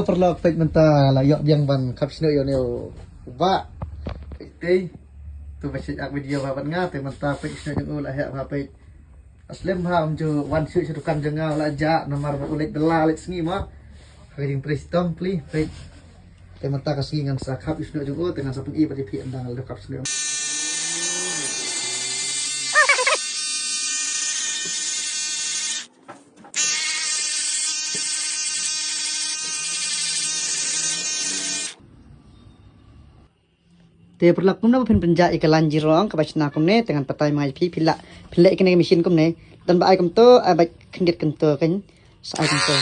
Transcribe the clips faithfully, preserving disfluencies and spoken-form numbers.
Paralok, peit mynta la ïoh biang ban khap shñiuh ïa une u bah. Peit te. Tu ba shait ak video bha bad nga, te mynta peit shñiuh jong u la heh bha peit. Slem bha, ym ju wan shuh sha dukan jong nga la jah namar ba u leit bylla leit sngi ma. Ha ka jingtrei shitom pli peit. Te mynta ka sngi ngan sa khap ïa u shñiuh jong u, te ngan sa pyni bad ïa phi ynda nga la khap shñiuh. Te paralok, kumno ba phin pynjah ïa ka lain jirong kaba shna kumne, te ngan batai ma nga ïa phi, phi lah, phin leh kane ka machine kumne. Don ba ai kumto, ai ba khyndiat kumto kan. Sa ai kumto.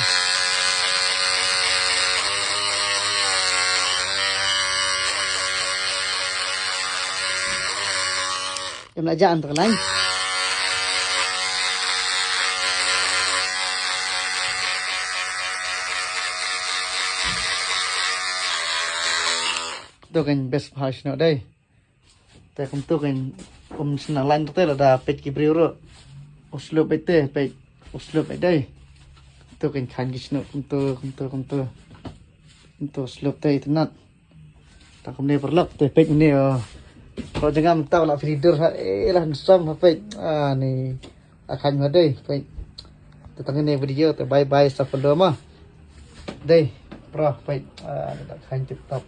Em la jah anta ka lain. To kan best bha shñiuh dei. Te kumto kan um shna lain te lada peit ki briew ruh. U slop beit te, peit u slop beit dei. To kan khan ki shñiuh kumto, kumto, kumto. Kumto slop te itynnat. Ta kumne paralok te peit ne, oh. Ko jengam tau la frider ha, eh, la handsome ha peit. Ah, ni. Akan ma dei peit. Te tang ne video te bye bye sa follow ma. Dei, bro, peit. Ah, ni ta kan tip top.